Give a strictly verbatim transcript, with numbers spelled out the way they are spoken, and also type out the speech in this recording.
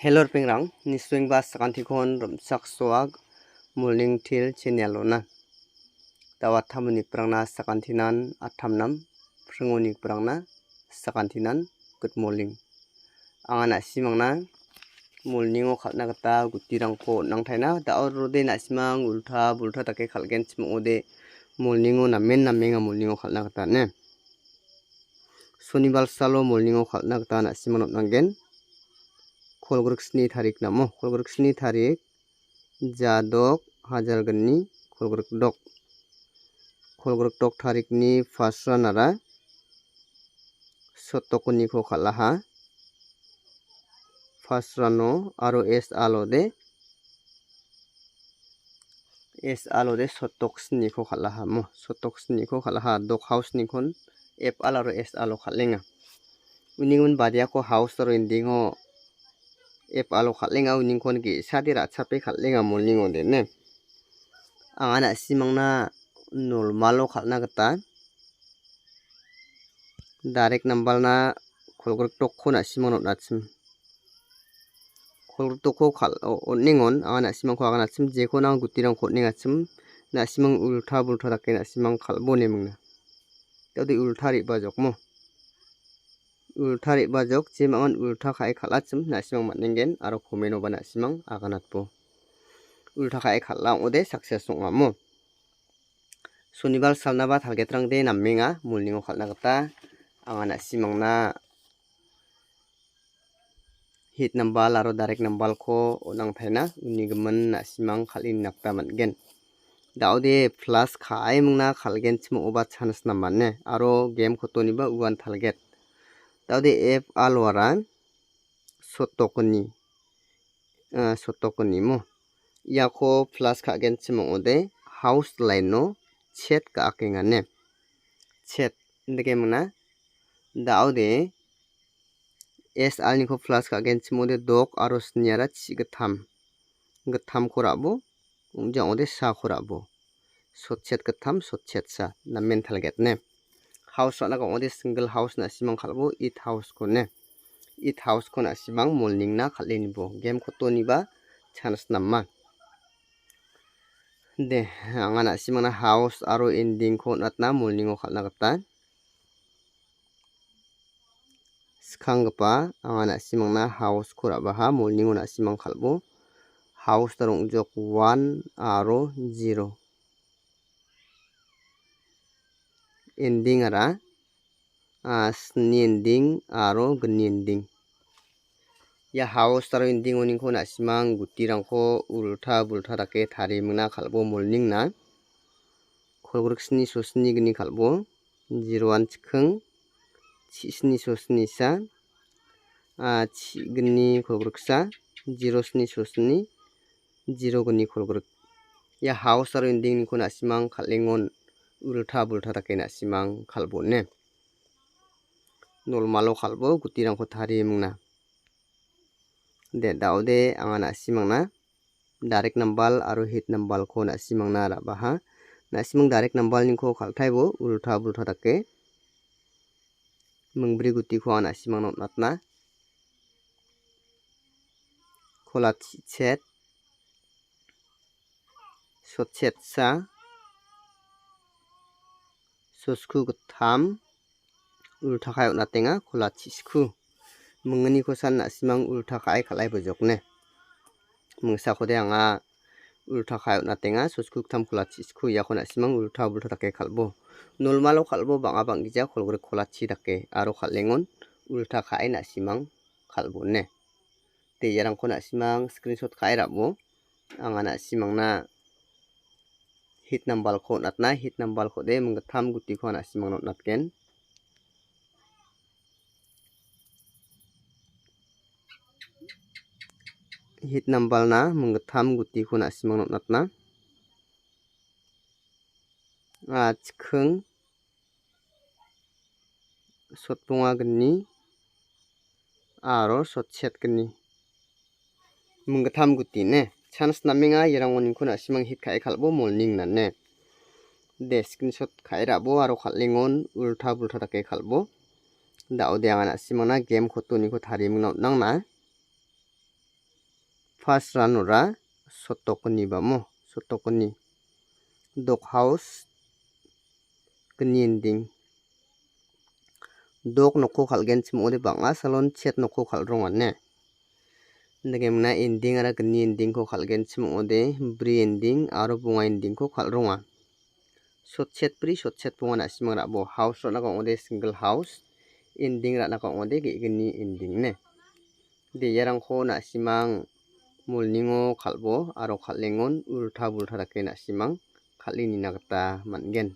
Hello, ripengrang, niswengba sakantikon rimchaksoa Morning Teer channel-ona. Dao attam uniprangna sakantinan attamnam, pring uniprangna sakantinan good morning. Anga na·simangna morning-o kal·na gita gutirangko on·angtaina. Dao rode na·simang ulta bulta dake kal·genchim ong·ode, morning-o namen namenga morning-o kal·na gita ine. Sonibalsalo morning-o kal·na gita na·simang on·angen. Kolgriksni tarik namo, kolgriksni tarik, jadok, hajalgni, kolgrikdok. Kolgrikdok tarikni first round-ara sotdokgniko kal·aha. First round-o aro S R-ode, S R-ode sotdoksniko kal·aha mo. Sotdoksniko kal·aha, dok house-nikon F R aro S R-o kal·enga. Uni gimin badiako house aro ending-o F R-o kal·enga, uningkon ge·sade ra·chape kal·enga morning-ode ine. Anga na·simangna normal-o kal·na gita direct number-na kolgrikdokko na·simang on·achim. Kolgrikdokko kal-, o-, on·engon anga na·simangko aganachim, jekon anga gutirangko on·engachim, na·simang ulta bulta dake na·simang kal·bo ine mingna. Dao de ulta re·bajok mo. Ulta re·bajok, jemangan ulta ka·e kal·achim, na·simang man·engen aro comment-oba na·simang aganatbo. Ulta ka·e kal·a ong·ode success ong·a mo. Sonibar salnaba target-rangde namenga morning-o kal·na gita. Anga na·simangna hit number aro direct number-ko on·angtaina, uni gimin na·simang kal·e nina gita man·gen. Dao de plus ka·e mingna kal·genchim ong·oba chance namane, aro game kotoniba uan target. Dao de F R-ara sotdokgni, ah, sotdokgni mo. Iako plus ka·genchim ong·ode house line-o chet ka·akenga ine. Chet, indake mingna. Dao de S R-niko plus ka·genchim ong·ode dok aro sniara chi gittam. Gittamko ra·bo, ong·ja ong·ode sako ra·bo. Sotchet gittam, sotchet sa, namen target ine. House ra·na ka ong·ode single house na·simang kal·bo, eight house-ko ine. Eight house-ko na·simang morning-na kal·e nibo. Game kotoniba chance nama. De, anga na·simangna house aro ending-ko on·atna morning-o kal·na gita. Skanggipa, anga na·simangna house-ko ra·baha, morning-o na·simang kal·bo. House-na ong·jok one aro zero. Ending-ara, ah, sni ending aro gni ending. Ia house aro ending-oniko na·simang gutirangko ulta bulta dake tarie mingna kal·bo morning-na. Kolgriksni sosni gni kal·bo, zero-an chiking, chi·sni sosni sa, ah, chi·gni kolgriksa, zero-sni sosni, zero-gni kolgrik. Ia house aro ending-niko na·simang kal·engon ulta bulta dake na·simang kal·bo ine. Normal-o kal·bo gutirangko tarie mingna. De, dao de anga na·simangna direct number aro hit number-ko na·simangna ra·baha. Na·simang direct number-niko kal·taibo ulta bulta dake mingbri gutiko anga na·simangna on·atna. Kola chi·chet, sotchetsa, sosku gittam, ulta ka·e on·atenga, kola chi·sku. Mingnikosan na·simang ulta ka·e kal·ai bojokne. Mingsakode anga ulta ka·e on·atenga, sosku gittam kola chi·sku, iako na·simang ulta bulta dake kal·bo. Normal-o kal·bo bang·a bang·gija kolgrik kola chi dake aro kal·engon ulta ka·e na·simang kal·bo ine. De, iarangko na·simang screenshot ka·e ra·bo. Anga na·simangna hit number-ko on·atna, hit number-ko de minggittam gutiko anga na·simangna on·atgen. Hit number-na minggittam gutiko na·simangna on·atna. Ah, chiking, sotbonga gni aro sotchet gni. Minggittam guti ine. Chance namenga, iarang oningko na·simang hit ka·e kal·bo morning nane. De, screenshot ka·e ra·bo aro kal·engon ulta bulta dake kal·bo. Dao de anga na·simangna game kotoniko tarie mingna on·angna. First round-ora sotokgni bamo, sotokgni. Dok house gni ending. Dok nokko kal·genchim ong·ode bang·a salon chet nokko kal·ronga ne. Indake mingna ending aro gni ending-ko kal·genchim ong·ode bri ending aro bonga ending-ko kal·ronga. Sotchet bri, sotchet bonga na·simang ra·bo. House ra·nako ong·ode single house, ending ra·nako ong·ode ge·gni ending ne. De, iarangko na·simang molningo kal·bo aro kal·engon ulta bulta dake na·simang kal·e nina gita man·gen.